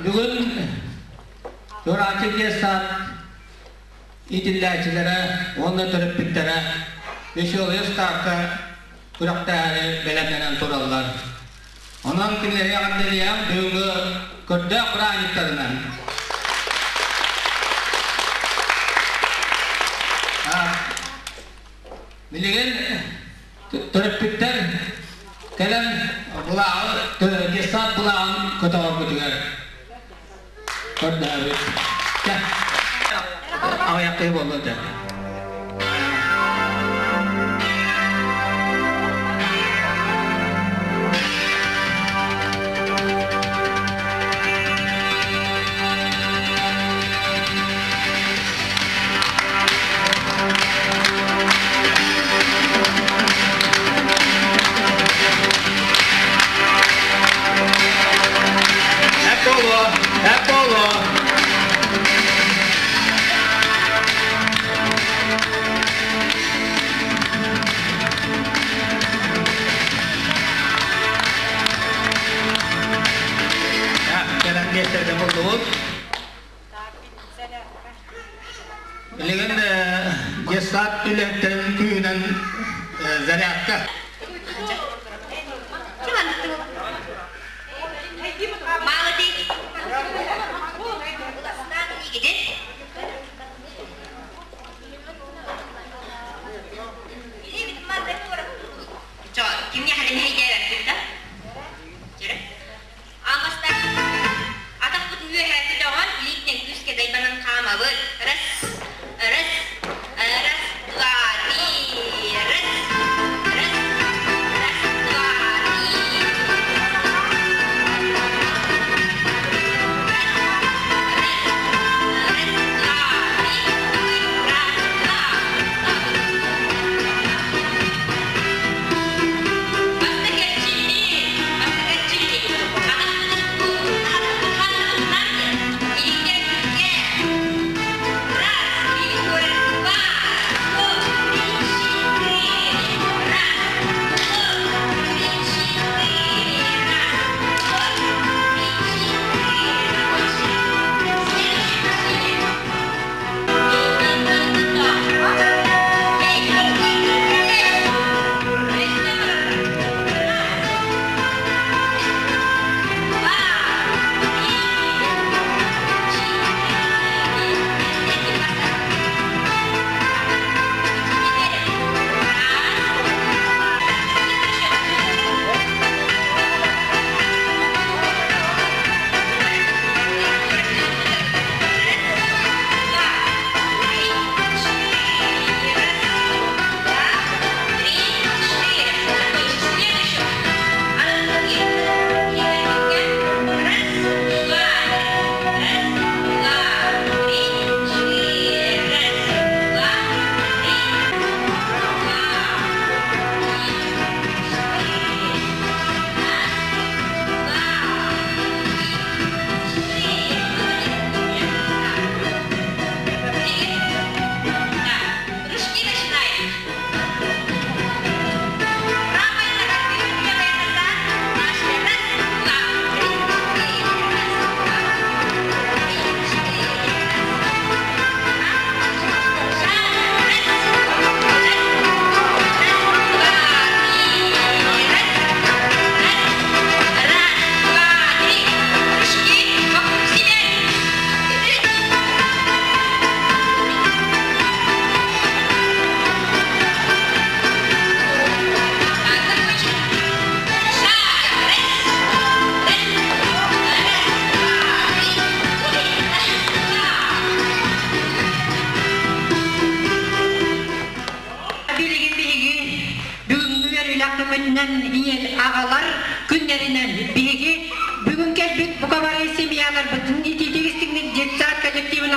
Бүгүн Чуораанчык детсад иитиллээччилэрэ уонна төрөппүттэрэ Веселые старта күрэхтэһээри бэлэмнэнэн тураллар. Онон кинилэри эҕэрдэлиэҕиҥ бүгүҥҥү көрдөөх бырааһынньыктарынан. Билигин төрөппүттэр кэлэн былааҕы, детсад былааҕын көтөҕөргүтүгэр көрдөһөбүт. Аҕыйах киһи буолла этэ. Apollo, Apollo. Кэлэн биэстэргэ буллубут. Билигин детсад үлэһиттэрин күүһүнэн зарядка. Атахпытын үөһээ көтөҕөн, илиитинэн күүскэ дайбанан хаамабыт. Раз, раз, раз, два, три, раз, раз, раз, два, три. Раз, раз, два, три, раз, два.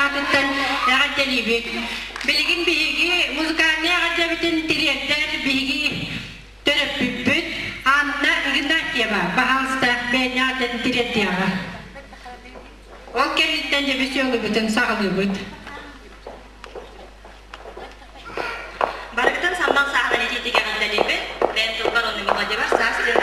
аатыттан эҕэрдэлиибит. Билигин биһиги музыкальнай эҕэрдэбитин тириэрдэр биһиги төрөппүппүт Анна Игнатьева, баһаалыста, бэйэни аатын тириэрдиэҕэ. Ол кэнниттэн дьэ веселыбытын саҕалыыбыт. Барыгытын самнал сааһынан итиитик эҕэрдэлиибин. Бэйэм тылбар уонна мелодиябар саас диэн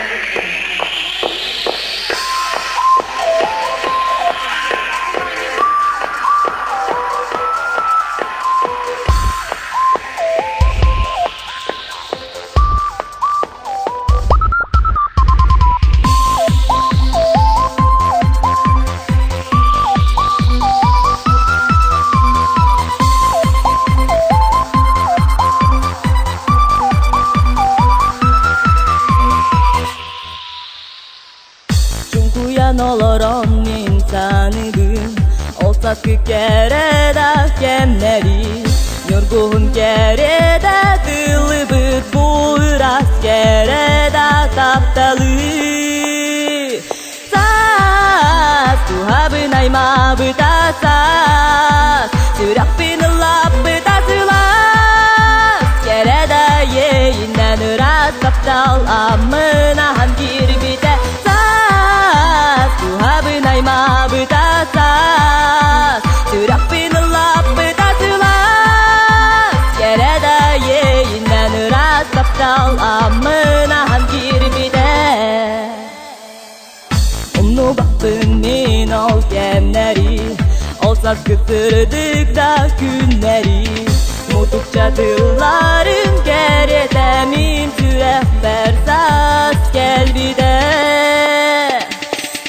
Чуҥкуйан олорон мин саныыбын Ол саскы кэрэ да кэмнэри Ньургуһун кэрэ да тыллыбыт Бу ыраас кэрэ да тапталы Саас туһабын аймаабыта саас Сүрэхпин ыллаппыта сылаас Кэрэ да иэйинэн ыраас таптал Аммынаһан киирбитэ саас Туһабын аймаабыта саас Сүрэхпин ыллаппыта сылаас Кэрэ да иэйинэн ыраас таптал Аммынаһан киирбитэ Умнубаппын мин ол кэмнэри, ол саскы сырдык да күннэри. Мутукча тылларын кэриэтэ мин сүрэхпэр саас кэлбитэ.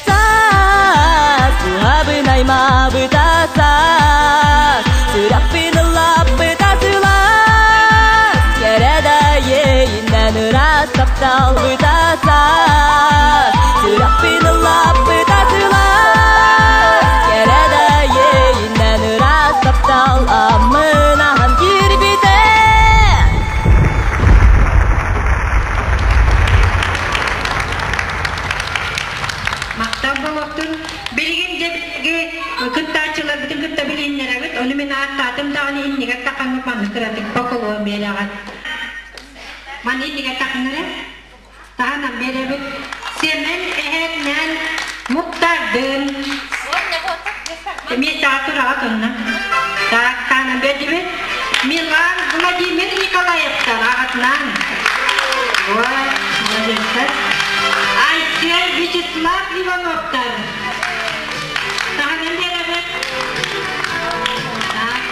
Саас, туһабын аймаабыта саас, сүрэхпин ыллаппыта сылаас, кэрэ да иэйинэн ыраас тапталбыта саас, сүрэхпин ыллаппыта сылаас, кэрэ да иэйинэн ыраас таптал аммынаһан киирбитэ. Махтал буолуохтун. Билигин дьэ биһиги кыттааччыларбытын кытта билиһиннэрэбит. Ону мин ааттаатым даҕаны иннигэр тахаҥҥыт маннык кыратык боколуон биэрэҕит. Маны иннигэр тахаҥҥыра. Таһынан биэрэбит. Сэмэн эһэтинэн Муктардын. Миэстэҕэ тураҕыт онно. Так, таһынан биэрдибит. Милан Владимир Николаевтар аҕатынан. Вот, молодецтар. Айсен Вячеслав Ивановтар. Таһынан биэрэбит. Так,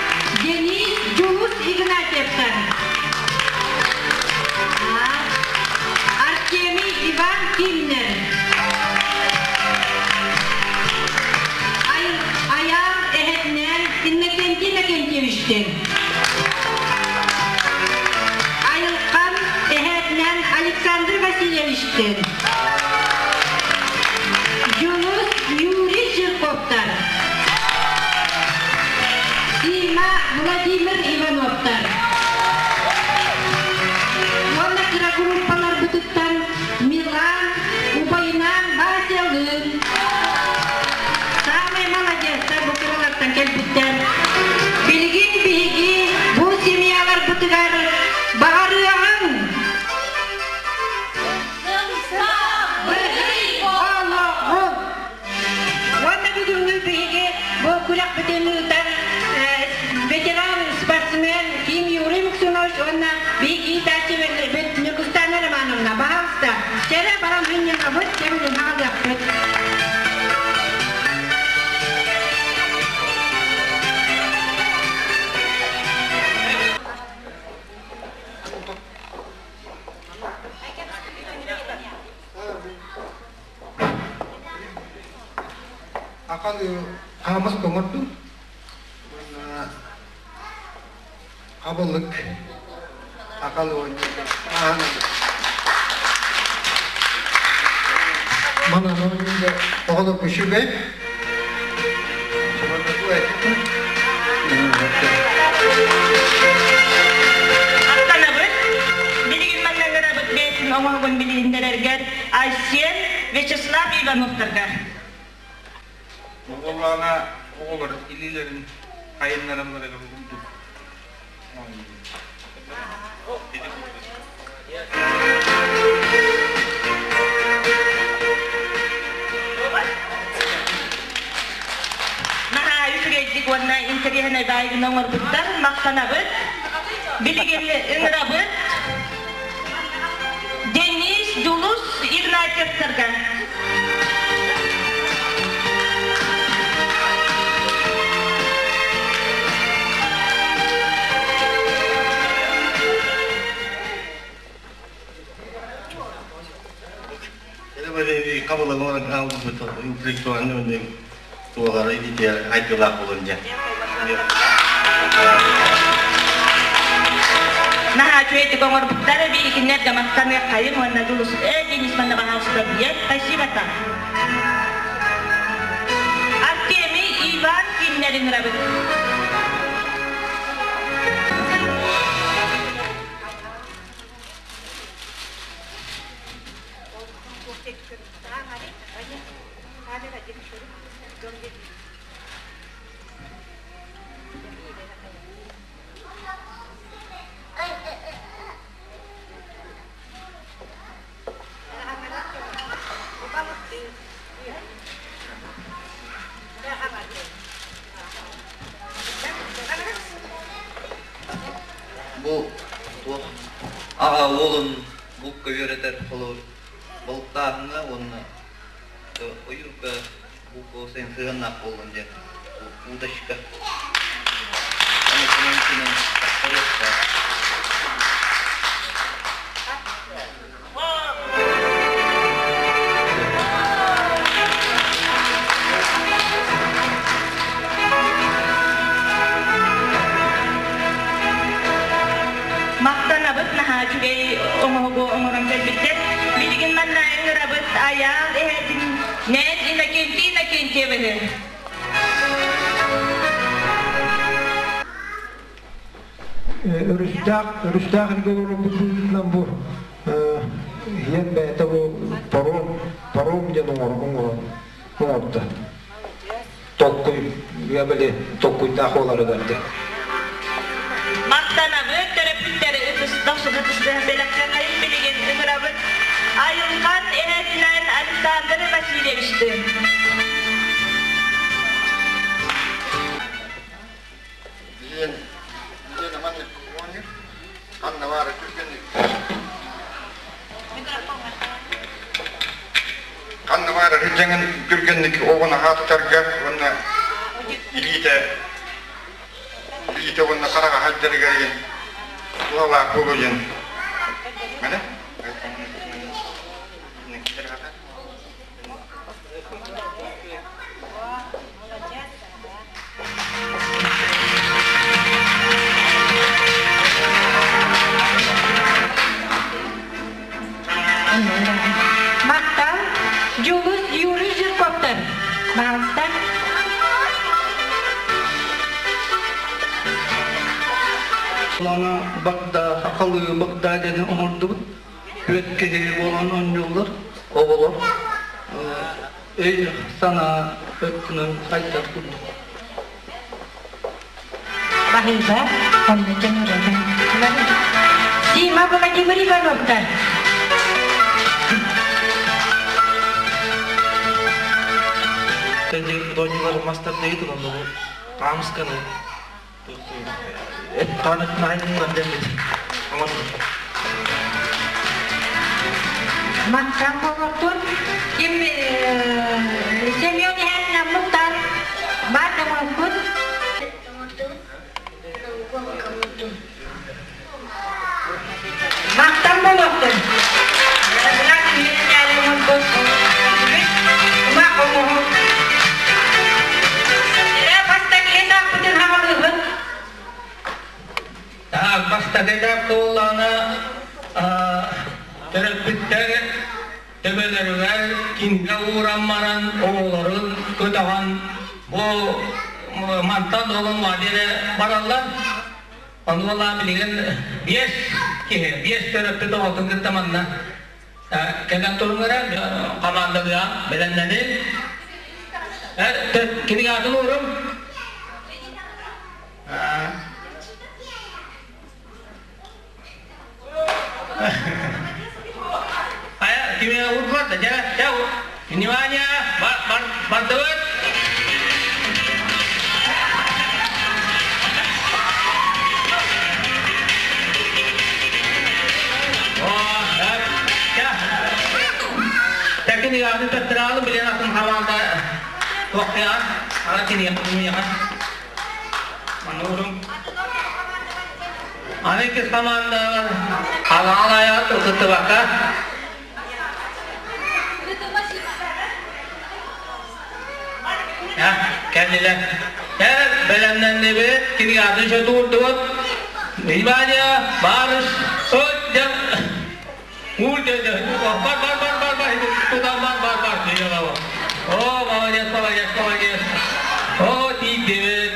Денис Дьулус Игнатьевтар. Так, Артемий Иван Кимнер. Айаан эһэтинээн Иннокентий Иннокентьевичтин. Айылхан эһэтинээн Александр Васильевичтин. Дьулус Юрий Жирковтар. Сима Владимир Ивановтар. Уонна кыра группаларбытыттан Милан убайынаан Васялыын. Саамай молодецтар бу кыралартан кэлбиттэр. Билигин биһиги бу семьяларбытыгар баҕарыаҕыҥ! Быһый олоҕу! Уонна бүгүҥҥү биһиги бу күрэхпитин ыытар ветеран спортсмен Ким Юрий Муксунович уонна биһиги иитээччи Ньургустана Романовна, баһаалыста, чэрэ баран хынньанабыт, кэмин хаалыахпыт. Акал хаамыс көҥөрдүм уонна хабылык акал Манан оонньууга оҕолор үчүгэй. Аттанабыт. Билигин маннанарабыт бэйэтин оҥоһугун билиһиннэрэргэр Айсен Вячеслав Ивановтарга. Оҕолоона оҕолор илиилэрин Хайыннаралларыгар курдук оонньуур. Ити курдук. Наһаа үчүгэйдик уонна интэриэһинэй баайгын оҥорбуттар. Махтанабыт. Билигин ыҥырабыт. Денис Дьулус Игнатьевтарга. Қабылланан хаалбыт интеллектуальный туолары идея айдылаах болон дьэ. Наһаа үчүгэйдик оҥорбуттар эбиикиннэр да махтаныаххайым уонна Дьулус э Денис манна баһаалыста диэн спасибо Артемий Иван кимнэрин ырабыт. Бу туох аҕа уолун булка үөрэтэр холобур балыктааһыҥҥа уонна ойуурга булка сыһыаннаах буоллун диэн удочка. Махтанабыт наһаа үчүгэй оҥоһугу оҥорон кэлбиттэр. Билигин манна ыҥырабыт Айаал эһэтин Нэн Иннокентий Иннокентьевиһы. Өрүстээх өрүстээх олорбут быһыытынан бу иһэн бэйэтэ бу паром паром диэн оҥорон оҥордо. Толкуй били толкуйдаах буоларыгар диэн. Махтанабыт төрөппүттэри ытыстах ытыстах бэлэххэ билигин ыҥырабыт Айылхан эһэтинэн Александр Васильевичтыын. Диэн, диэн маннык оонньуур. Ханна баара түргэнник. Ханна баара түргэнник түргэнник оҕону аһааттарга уонна илиитэ илиитэ уонна хараҕа сылдьарыгар диэн туһалаах буолуо диэн. Маны? Махтал, Дьулус Юрий Жирковтар. Маалта. Лана багда, хакалы багда диэн оҥордубут. Түөрт киһи буолан оонньууллар, оҕолор өй санаа өттүнэн хайдар курдук. Баһыыба, онно дьонурабын. Сима Владимир Ивановтар. Доньялар мастардайы туланна бу хаамысканы эт хаанытын дэммит оҥордум. Мантан болотун ким Семен Ивановна бар да оҥорбут. Мантан болотун. Бастакы буоллаҕына төрөппүттэр төбөлөрүгэр кинигэ ууран баран оҕолорун көтөҕөн бу мантан олон диэри бараллар. Ону буоллаҕа билигин биэс киһи, биэс төрөппүт оҕотун кытта манна кэлэн туруҥ эрэ хамаандалыа бэлэмнэнин. Кинигэ аатын уурум. Внимание! Бардыбыт! Тәкин ыаҕын төттөрөҕүн билэн атын хамаанда туохтуйаҕын ана киниэхэ мануурум аны иккис хамаандалар алаал айаҕын ылсыттыбакка Кэллилэр. Бэлэмнэннибит, кинигэҕитин сөтуурдубут. Внимание, барыш, сылдьан. Бар, бар, бар, бар, бар, туда бар, бар, бар, О, молодец, молодец, молодец. О, тиийдибит,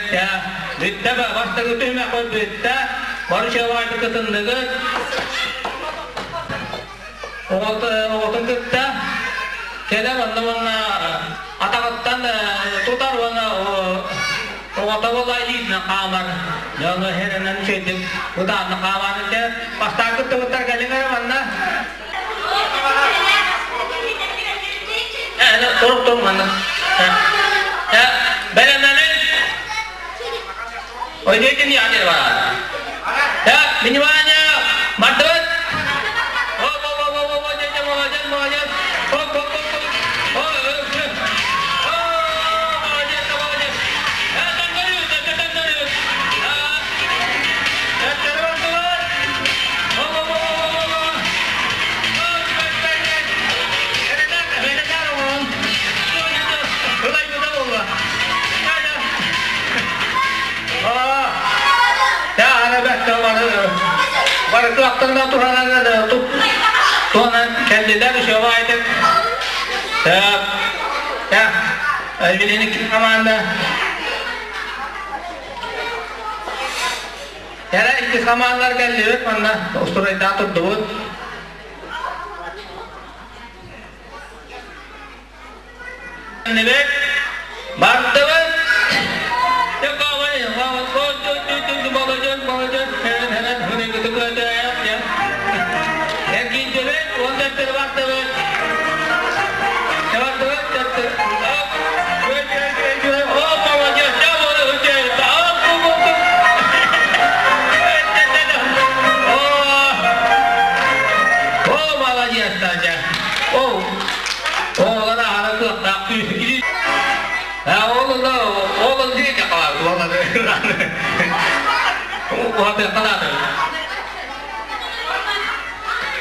бүттэ, бастакы түһүмэхпит бүттэ. Барышевайды кытынныгыт. Оҕотун кытта кэлэр онно уонна атаҕыттан тутар уонна оҕото буола илиитинэн хаамар. Дьону херенен үчүгэйдик ытаанна хаамаан итэ бастаан кыттыбыттар кэлиҥ эрэ манна. Турук турук манна. Бэлэмнэнин. Ойдейтин яатыр бар. Внимание! Мартыбыт! Барыклактарына туһанан туһанан кэллилэр үчүгэйдик. Так, Эвелина команда. Яра икки командалар кэллибит манна устурайдаа турдубут. Бардыбыт. О, молодец, Таня. О, Оҕолор аһара кыахтаах күүс. Ол ол ол диэки уһатыахха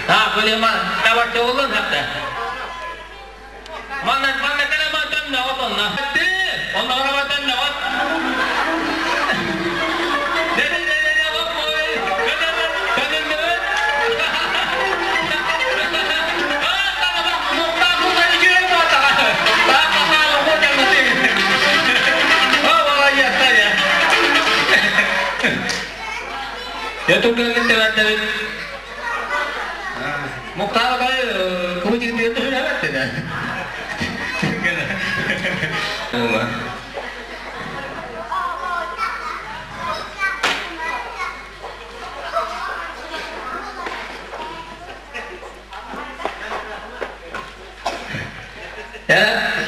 А, Сулейман, табаччы боллун хатта. Манна манна кэлэ мантан от онна. Онна барабатан от.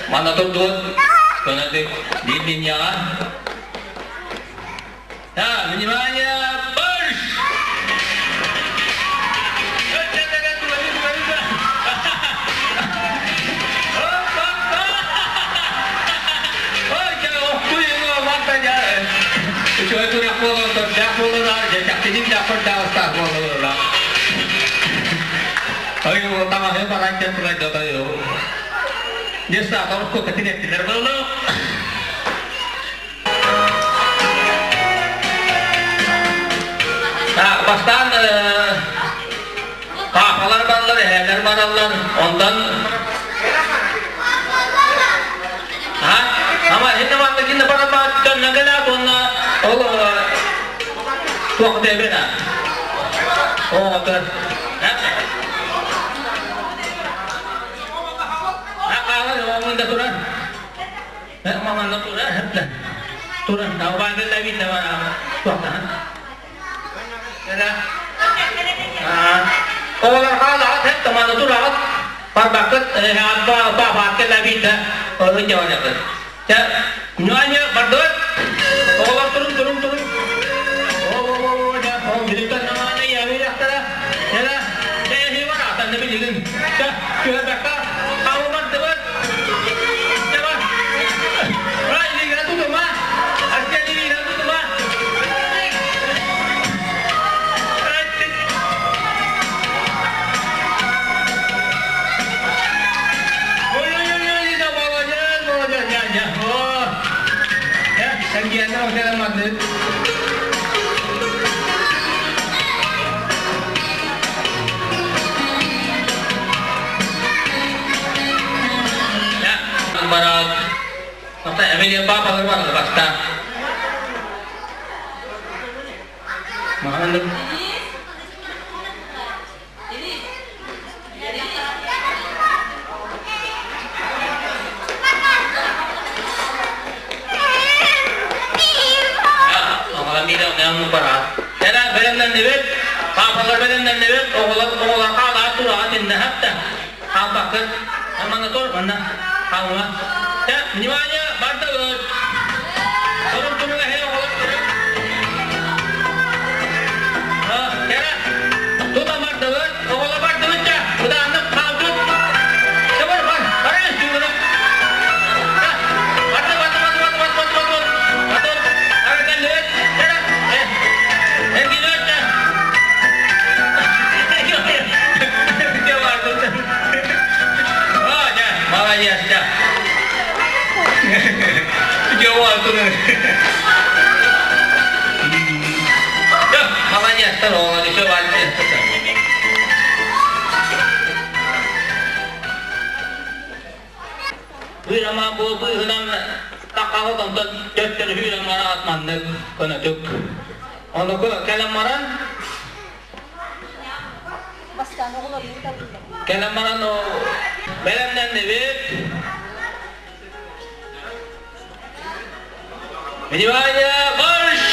Манна турдубут көнөтүк биир линияҕа. Да, внимание, марш! Үчүгэй күрэх буолан, көрдөөх буолан, дьэ, дьахтар таҕыстаах буолан. Ой, таҥаһы баран кэлэн турайда Дьэ, саатар кэтин эттилэр буолу. Бастаан паапалар бараллар, эһээлэр бараллар, онтон ама хинне манна кинне барама төннөн кэлээт уонна ол туох дэбена оҕотор Оҥунда турар. Маманна турар хепте. Турар. Табааны лавита туохтахан. Оҕолор хаалаҕыт хепте манна тураҕыт. Барбаккыт баабаакка лабита ылы дьаванакыт. Та внимание, бардыбыт. Оҕолор турун, турун, турун. О, о, да, о, билиттен намааны яви яхтара. Яра, э, бар атан билигин. Та, күһәбәккә, хавы бардыбыт. Яба. Ай, лига тутума. Аскер лига тутума. Ой, ой, ой, ой, да, молодец, молодец, я, я. О, я, сәнгиәнне оҫаламады. Я, барат. Ата Эмилия папалар бар башта. Маханды. Папалар белемнән бит, оғлар оғлар қала тура тинне хатта. Халбакыт, амана тор, мана халма. Я, внимание, бардыбыт. Турун турун хе оғлар турун. Ha, yara. Тута бардыбыт, оғлар бардыбыт я. Куда анны қалдыт. Бар, бар, бар, şunu. Барды, барды, барды, барды, барды, барды, барды. Барды. Аракаллыт. Yara. Eh. Эргилөт я. А, я, молодец, я. Я, молодец, здорово, еще молодец. Hyrama bu bыһынан тақағы тонтон төттөр hyrama атманнык көнөтүк. Оны кэлэн маран кэлэн маран о белемнен бит. Внимание, марш!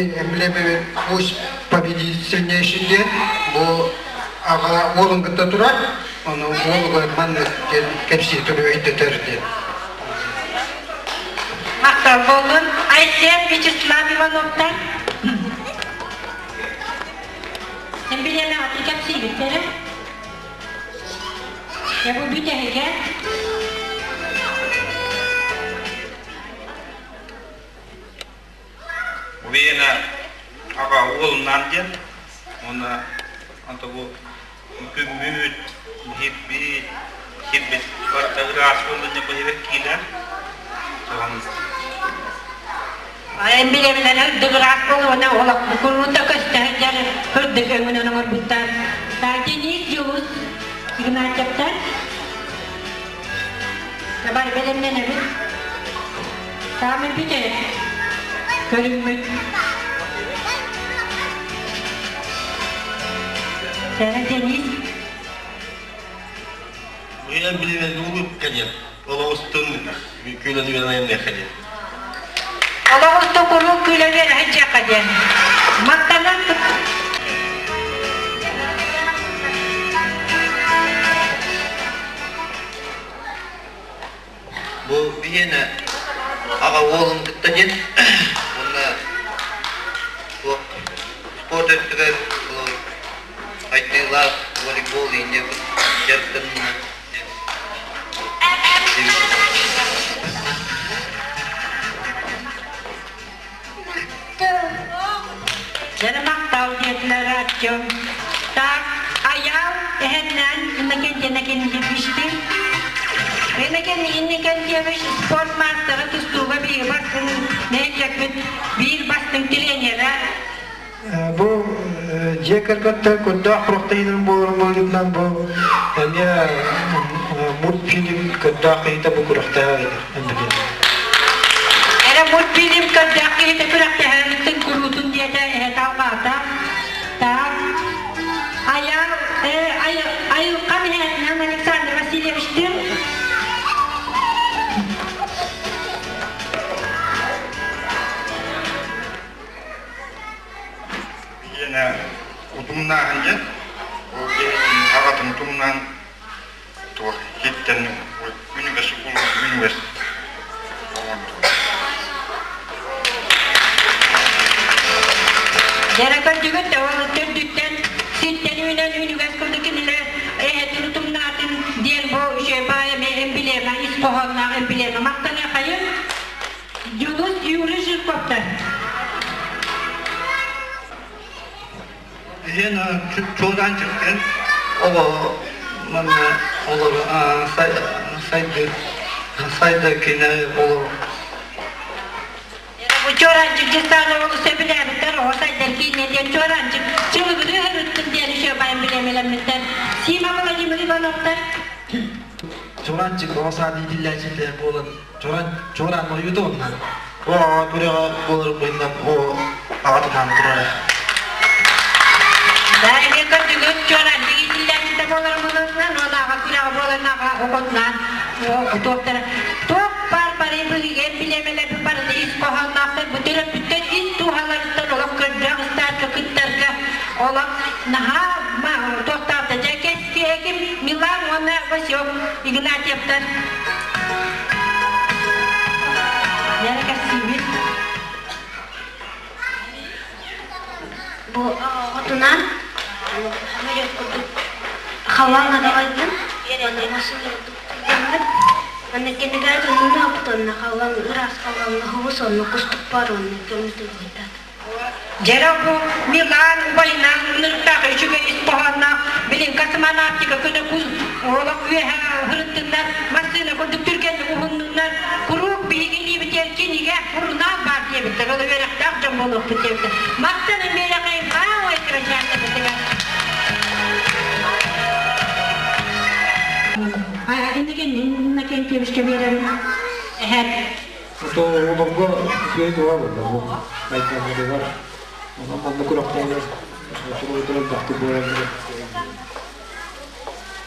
эмблемабыт «Пусть победит сильнейший» диэн бу аҕа уолун кытта турар, ону уолугар маннык диэн кэпсии туру өйдөтөр диэн. Махтал буоллун. Айсен Вячеслав Ивановтар. Эмблемаҕытын кэпсиибиттэрэ. Бу бүтэһигэ. Увена аҕа уолунаан диэн уонна онто бу күммүт, иһиппит, сирбит барыта ыраас буоллун быһыбыт киилэр. Эн билэбинэн ырдык ыраас буолуона олох куруута көстө сылдьар ырдык өҥүнэн оҥорбуттар. Денис Дьулус Игнатьевтар Бар бэлэмнэнэбит. Саамай бүтэһик көрүҥмүт. Сэрэ Денис. Уйан билимэн улукка диэн, олоҕустун күлэн үөрэн айанныахха диэн. Олоҕустун куруук күлэн үөрэн сылдьыахха диэн. Махтанан Бу биһиэнэ аҕа уолун кытта диэн уонна туох спорт өттүгэр сайдыылаах волейбол инньэ дьарыктанна диэн. Дьэ махтал диэтилэр Артем. Так, Айаал эһэннээн Иннокентий Иннокентьевичтин. Иннокентий Иннокентьевич спорт маастара тустууга биир бастыҥ нэһилиэкпит биир бастыҥ тренерэ. Бу дьиэ кэргэттэр көрдөөх куруктайынан буоларын быһыытынан бу эмиэ мультфильм көрдөөх киһитэ бу күрэхтэһэр Эрэ мультфильм көрдөөх киһитэ күрэхтэһэриттэн куруутун диэтэ эһэтэ алҕаата. Так, Айаал, Айылхан эһээтинэн Александр Васильевичтыын Биһиэнэ утумнааһын диэн, ол киһитин аҕатын утумнаан туох иһиттэн үнүгэс үнүгэс оҥордум. Дьэрэ көрдүгүт да ол төрдүттэн сиртэн үүнэн үнүгэс курдук кинилэр эһэтин утумнаатын диэн бу үчүгэй баай эмблема ис хоһоонноох эмблема махтаныахайын Дьулус Юрий Жирковтар. Иһин чуодаан чыккын оҕо манна олору сайды сайды кине олору Бу чуораанчык дьыстаан оҕону сөбүлээбиттэр, оҕо сайдар киинэ диэн чуораанчык чылыгырыы ырыттын диэн үчүгэй билэмэлэммиттэр. Сима Владимир Ивановтар. Чуораанчык оҕо саад иитиллээччитэ буолан Чуоран чуораан ойуута онно. Оо, күрэҕэ буолар быһынан оо аҕа тутаан турара. Да, эмиэ көрдүгүт чуораанчык иитиллээччитэ буолар мунуннан, ол аҕа күрэҕэ буолан аҕа оҕотунаан туохтара туох баар бары быһыыга билэмэлэр барыта ис хоһоонноохтор бу төрөппүттэр ис дууһаларыттан олох көрдөөх ыстаарка кыттарга олох наһаа туохтаахта дьэ кэскиэким Милан уонна Васек Игнатьевтар Яра кэпсиибит. Бу оҕотунан самолет курдук халлааҥҥа даҕайдым уонна массыына курдук турдаммыт. Манна кинигэ дьонуна оптонно халлаан ыраас халлааҥҥа хобус онно кустук бар онно көмүс тылбайдаат. Дьэрэ бу Милан убайынан ынырыктаах үчүгэй ис хоһоонноох билин космонавтика күнэ кус олох үөһэ ырыттыннар массыына курдук түргэнник уһуннуннар куруук биһиги илиибитигэр кинигэ сурунаал баар диэбиттэр ол үөрэхтээх дьон буолуохпут диэбиттэр махтанын биэрэхин хаамай кырачааннарбытыгар Иннекен Иннокентьевичке биэрэрим эһэт То олорго үчүгэй туһа буолла бу айданнарыгар. Онон манна күрэхтэһэр туругутун элбэхтик буолаллар.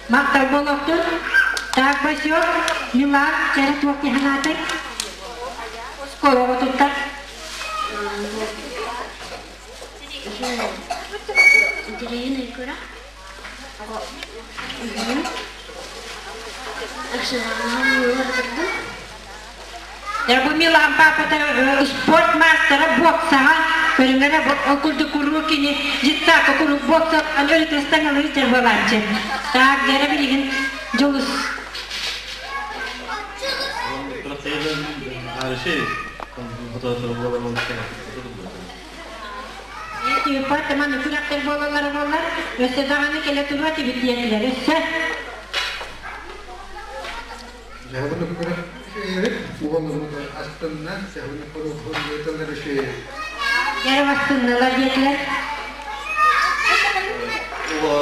Махтал буолуохтун. Так, Васек, Милан, чэрэ туох киһи анаатый? Оскуолаҕа туттар. Интэриэһинэй күрэх. Бу Милан папата спорт мастера боксаҕа көрүҥэрэ ол курдук куруук кини детсадка куруук бокса өлүтүстэн ылыы буолааччы. Так, дьэрэ билигин Дьулус. Тыыппат маны күрэхтэр буолаллара буоллар, өссө даҕаны кэлэ туруо этибит диэтилэр. Өссө Дьаһабын күрэх үчүгэйбит, уолугун астынна, дьаһабын хоруохун үчүгэй. Дьэрэ астыннылар диэтилэр. Уо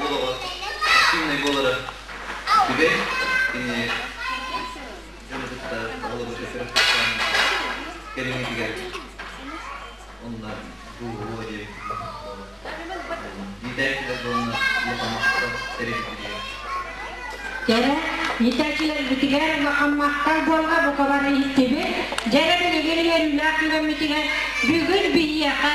уолуга активный буолара үчүгэй. Кини дьону кытта оҕолору күрэхтээн кэриҥитигэр онно дууһуо диэбит иитээччилэр уонна улахан махтал тэрийбитигэр. Дьэрэ, иитээччилэрбитигэр улахан махтал буолла бука бары иһиттибит. Дьэрэ билигин үөрүүлээх түгэммитигэр бүгүн биһиэхэ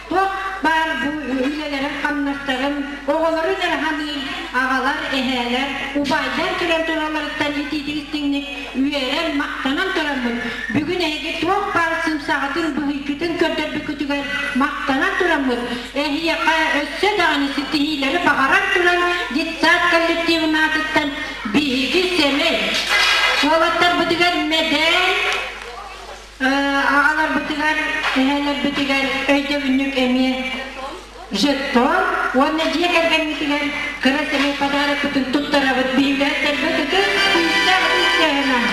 туох баар бу үлэлэрин-хамнастарын, оҕолорун эрэ саныыр аҕалар, эһээлэр, убайдар кэлэн туралларыттан итиитик истиҥник үөрэн, махтанан тураммыт, бүгүн эһиги туох баар сымсаҕытын, быһыйгытын көрдөрбүккүтүгэр махтанан тураммыт, эһиэхэ өссө даҕаны ситиһиилэри баҕаран туран детсад коллективын аатыттан биһиги сэмэй уолаттарбытыгар мэдээл аҕаларбытыгар, эһээлэрбитигэр өйдөбүнньүк эмиэ жетон уонна дьиэ кэргэҥҥитигэр кыра сэмэй подарокпытын туттарабыт биһиги ытыс күүстээх ытыс тыаһынан.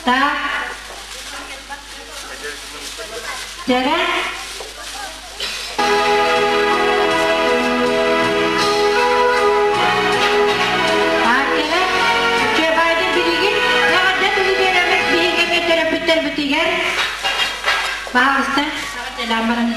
Так. Дьэрэ. Чебайды билигин эҕэрдэ тылы биэрэммит биһиги төрөппүттэрбитигэр баҕаста эҕэрдэлээн баран.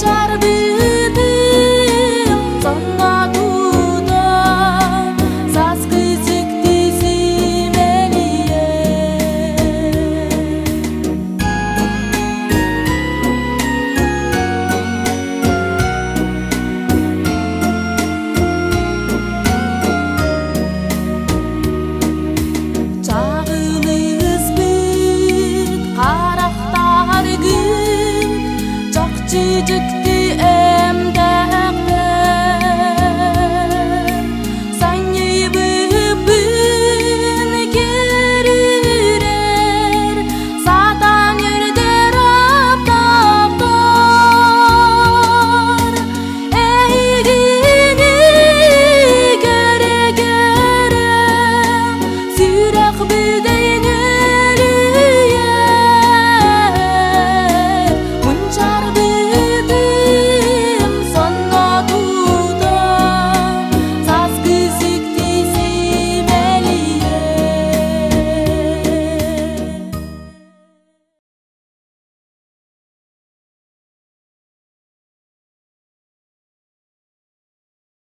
Чарбытым сонно тутан саскы сүктү симэлийэ. Чағылыспыт қарақтар күн, чақчы жүкті эмдәқтер. Саньыбыппын керүрер, сатан үрдер аптаптар. Эйгини көре-көре, сүрәк бүдер.